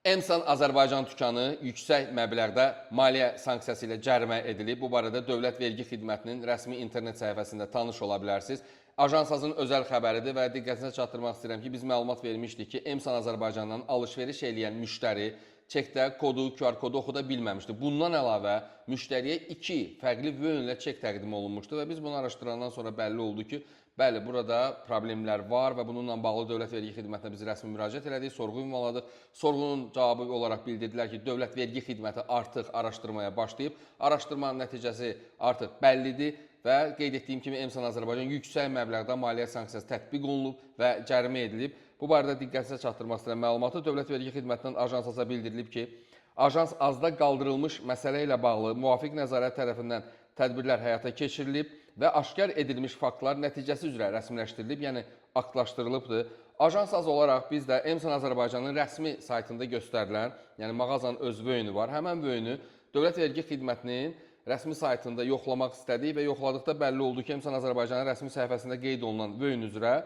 Emsan Azərbaycan dükanı yüksək məbləğdə maliyyə sanksiyası ilə cərimə edilib. Bu barədə Dövlət Vergi Xidmətinin rəsmi internet səhifəsində tanış ola bilərsiniz. Ajansazın özəl xəbəridir və diqqətinizə çatdırmaq istəyirəm ki, biz məlumat vermişdik ki, Emsan Azərbaycandan alış-veriş eləyən müştəri çekdə kodu, QR kodu oxuda bilməmişdi. Bundan əlavə müştəriyə iki fərqli vöyünlə çek təqdim olunmuşdu və biz bunu araşdırandan sonra bəlli oldu ki, bəli, burada problemlər var və bununla bağlı Dövlət Vergi Xidmətinə biz rəsmi müraciət elədik, sorğu ünvanladıq. Sorğunun cavabı olaraq bildirdilər ki, Dövlət Vergi Xidməti artıq araşdırmaya başlayıb. Araşdırmanın nəticəsi artıq bəllidir və qeyd etdiyim kimi Emsan Azərbaycan yüksək məbləğdə maliyyə sanksiyası tətbiq olunub və cərimə edilib. Bu barədə diqqətinizə çatdırmaq istəyirəm məlumatı. Dövlət Vergi Xidmətindən ajansa bildirilib ki, ajans azda qaldırılmış məsələ ilə bağlı müvafiq nəzarət tərəfindən tədbirlər həyata keçirilib və aşkar edilmiş faktlar nəticəsi üzrə rəsmiləşdirilib, yəni aktlaşdırılıbdır. Ajans az olaraq biz də Emsan Azərbaycanın rəsmi saytında göstərilən, yəni mağazanın öz vöyünü var. Həmən vöyünü Dövlət Vergi Xidmətinin rəsmi saytında yoxlamaq istədik və yoxladıqda bəlli oldu ki, Emsan Azərbaycanın rəsmi səhifəsində qeyd olunan vöyün üzrə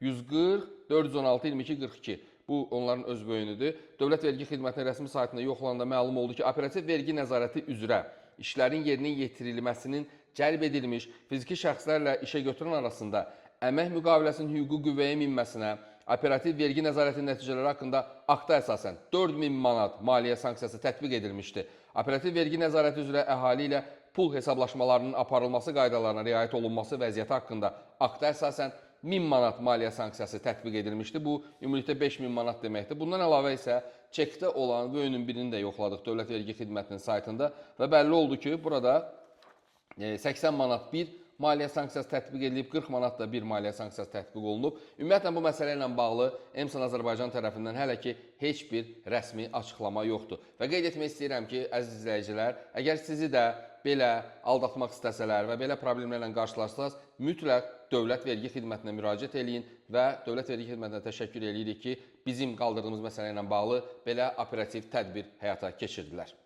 140 416 22 42 bu onların öz vöyünüdür. Dövlət Vergi Xidmətinin rəsmi saytında yoxlananda məlum oldu ki, operativ vergi nəzarəti üzrə işlərin yerinə yetirilməsinin cəlb edilmiş fiziki şəxslərlə işə götürən arasında əmək müqaviləsinin hüquqi qüvvəyə minməsinə operativ vergi nəzarətinin nəticələri haqqında akta əsasən 4000 manat maliyyə sanksiyası tətbiq edilmişdi. Operativ vergi nəzarəti üzrə əhali ilə pul hesablaşmalarının aparılması qaydalarına riayət olunması vəziyyəti haqqında akta əsasən 1000 manat maliyyə sanksiyası tətbiq edilmişdi. Bu ümumilikdə 5000 manat deməkdir. Bundan əlavə isə çekdə olan vöyünün birini də yoxladıq Dövlət Vergi Xidmətinin saytında və bəlli oldu ki, burada 80 manat bir maliyyə sanksiyası tətbiq edilib, 40 manat da bir maliyyə sanksiyası tətbiq olunub. Ümumiyyətlə bu məsələ ilə bağlı Emsan Azərbaycan tərəfindən hələ ki heç bir rəsmi açıqlama yoxdur. Və qeyd etmək istəyirəm ki, əziz izləyicilər, əgər sizi də belə aldatmaq istəsələr və belə problemlərlə qarşılaşsanız, mütləq Dövlət Vergi Xidmətinə müraciət eləyin və Dövlət Vergi Xidmətinə təşəkkür eləyirik ki, bizim qaldırdığımız məsələ ilə bağlı belə operativ tədbir həyata keçirdilər.